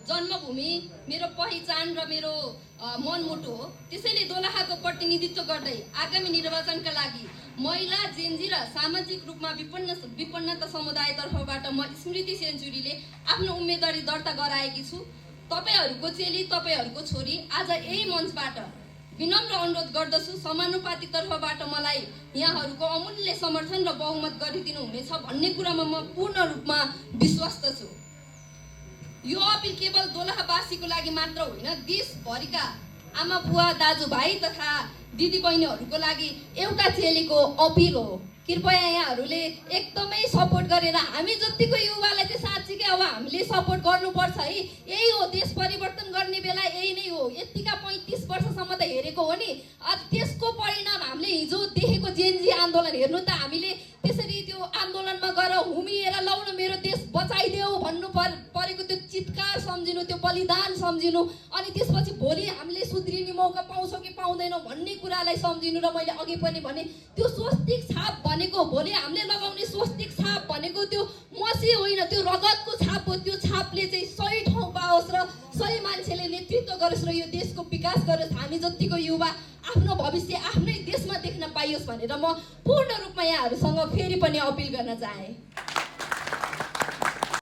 जन्मभूमि, मेरो पहिचान र मेरो मनमुटु हो। त्यसैले दोलखाको प्रतिनिधित्व गर्दै आगामी निर्वाचनका लागि महिला, जेन्जी र सामाजिक रूपमा विपन्नता समुदायतर्फबाट म स्मृति सेन्चुरीले आफ्नो उम्मेदवारी दर्ता गराएकी छु। तपाईहरूको चेली, तपाईहरूको छोरी आज यही मञ्चबाट विनम्र अनुरोध गर्दछु, समानुपातिक तर्फबाट मलाई यहाँहरूको अमूल्य समर्थन र बहुमत गरिदिनु हुनेछ भन्ने कुरामा म पूर्ण रूपमा विश्वस्त छु। यो अपिल केवल दोलखावासीको लागि मात्र होइन, देशभरिका आमा बुवा दाजुभाइ तथा दिदीबहिनीहरूको लागि एउटा चेलीको अपिल हो। कृपया यहाँहरूले एकदमै सपोर्ट गरेर हामी जतिको युवालाई चाहिँ साँच्चीकै अब हामीले सपोर्ट गर्नुपर्छ है। यही हो देश परिवर्तन गर्ने बेला, यही नै हो। यतिका 35 वर्षसम्म त हेरेको हो नि, त्यसको परिणाम हामीले हिजो देखेको जेनजी आन्दोलन हेर्नु त हामीले त्यसरी त्यो आन्दोलनमा गएर हुमिएर लौ न मेरो देश बचाइदेऊ भन्नु परेको त्यो चित्कार सम्झिनु, त्यो बलिदान सम्झिनु, अनि त्यसपछि भोलि हामीले सुध्रिने मौका पाउँछौँ कि पाउँदैनौँ भन्ने कुरालाई सम्झिनु। र मैले अघि पनि भने त्यो स्वस्तिक छाप भनेको भोलि हामीले लगाउने स्वस्तिक छाप भनेको त्यो मसी होइन, त्यो रगतको छाप हो। त्यो छापले चाहिँ सही ठाउँ पाओस् र सही मान्छेले नेतृत्व गरोस् र यो देशको विकास गरोस्, हामी जतिको युवा आफ्नो भविष्य आफ्नै देशमा देख्न पाइयोस् भनेर म पूर्ण रूपमा यहाँहरूसँग फेरि पनि अपिल गर्न चाहे।